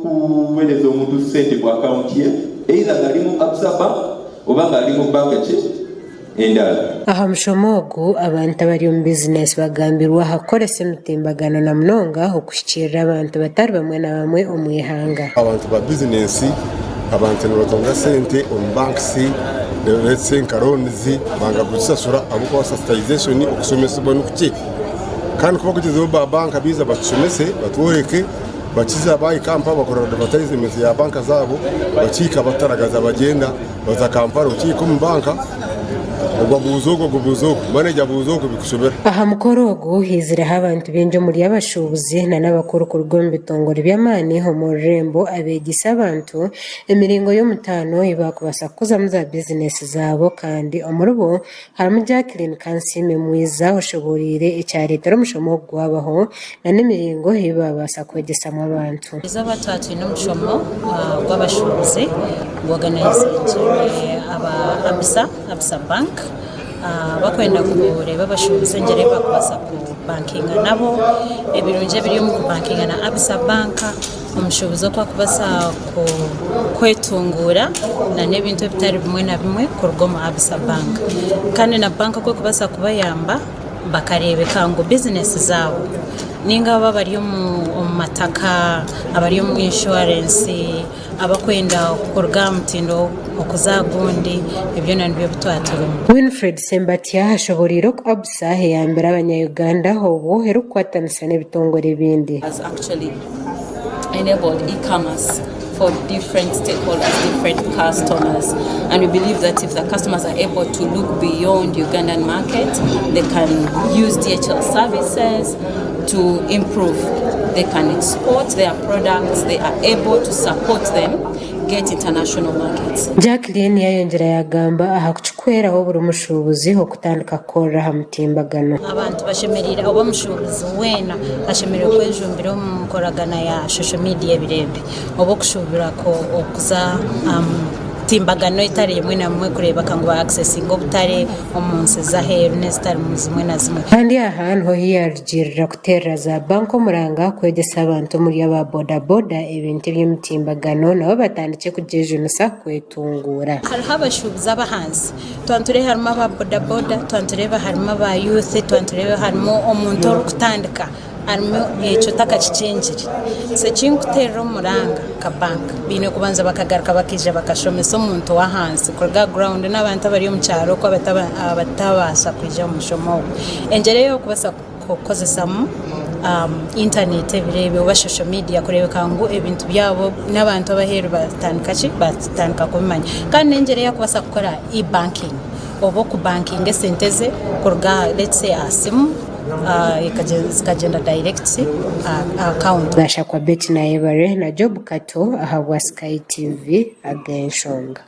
okuweereza omuntu sente ku akawunti ye either nga ali mu Absa Bank oba nga ali mu banka ki endala. Aha mushomo ogu, abantu abari omu bizinesi bagambirwe aha kukoresa emitimbagano na munonga okuhikiirira abantu batari bamwe na bamwe omu ihanga. Abantu ba bizinesi, abantu nibatunga sente omu banks, let's say nka loans, banga kuzisasura ahabw'okuba sensitization, okushomesibwa ni kukye. Kandi ku barikugyezaho ba banka baija batushomese, batworeke, bakiza bahika mpaha bakora advertisement ya banka zaabo, bakihika bataragaza bagyenda. Oza Kampala okiika omu banka, ogwo abuuza ogu, ogwo abuuza ogu, maneja abuuza ogu bikushobera. Aha mukoro ogu haizireho abantu baingi omuri abashuubuzi na n'abakuru kuruga omu bitongore by'amaani omu rurembo abeegyesa abantu emiringo y'omutaano ei baakubaasa kukuzamu za bizinesi zaabo kandi omuribo harimu Jacqueline Kansiime Mwiza oshoboreire ekyareetera omushomo ogu gwabaho na n'emiringo ei baabaasa kwegyesamu abantu. Eizooba twaba twine omushomo gw'abashuubuzi gw'oganayizingirwe aba Absa, Absa Bank bakwenda kureeba abashuubuzi engyeri ei barikubaasa kubankinga nabo, ebirungi ebiri omu kubankinga na Absa Bank, omushuubuzi oku arikubaasa kwetunguura n'ebintu ebitari bimwe na bimwe kuruga omu Absa Bank. Kandi na banka oku erikubaasa kubayamba bakareebeka ngu bizinesi zaabo ninga abo abari omu mataka, abari omu inshuwarensi, abakwenda kuruga aha mutindo okuza aha gundi, ebyo byona nibyo ebi twaba turimu. Winfred Ssembatya ashoboreire oku Absa eyambire abanya-Uganda obwo erikukwatanisa n'ebitongore ebindi. has actually enabled e-commerce for different stakeholders, different customers. And we believe that if the customers are able to look beyond Ugandan market, they can use DHL services to improve. They can export their products, they are able to support them get international markets. Jacqueline yayongyera yagamba aha kukikuhweraho buri mushuubuzi okutandika kukorera aha mutimbagano. Abantu bashemereire oba omushuubuzi weena ashemereire kwejumbira omu nkoragana ya social media ebiro ebi oba okushuubura okuza aha mitimbagano etari emwe na emwe kureebeka ngu ba accessinga obutare omu nsi z'aheeru n'ezitari zimwe na zimwe. Kandi aha niho ahu yarugiirira kuteerera za banka omuranga kwegyesa abantu omuri aba boda boda ebintu eby'emitimbagano nabo batandikye kugyejunisa kwetunguura. Hariho abashuubuzi ab'ahansi, twaba nitureeba harimu aba boda boda, twaba nitureeba harimu aba youth, twaba nitureeba harimu omuntu orikutandika harimu ekyo otakakikingire. So ekinkuteerera omuranga nka banka, baine kubanza bakagaruka bakaija bakashomesa omuntu w'ahansi kuruga aha ground n'abantu abari omu kyaro oku abatabaasa kwija omu mushomo ogu. Engyero ei orikubaasa kukozesamu intaneti ebiro ebi oba shosho midiya kureebeka ngu ebintu byabo n'abantu ab'aheeru baatandika ki? Baatandika kubimanya. Kandi n'engyero ei arikubaasa kukora e-banking oba okubankinga esente ze kuruga let's say aha simu zikagyenda direct aha akawunti. Gashakwa Betty Nayebare na Job Kato ahabwa Sky TV ag'enshonga.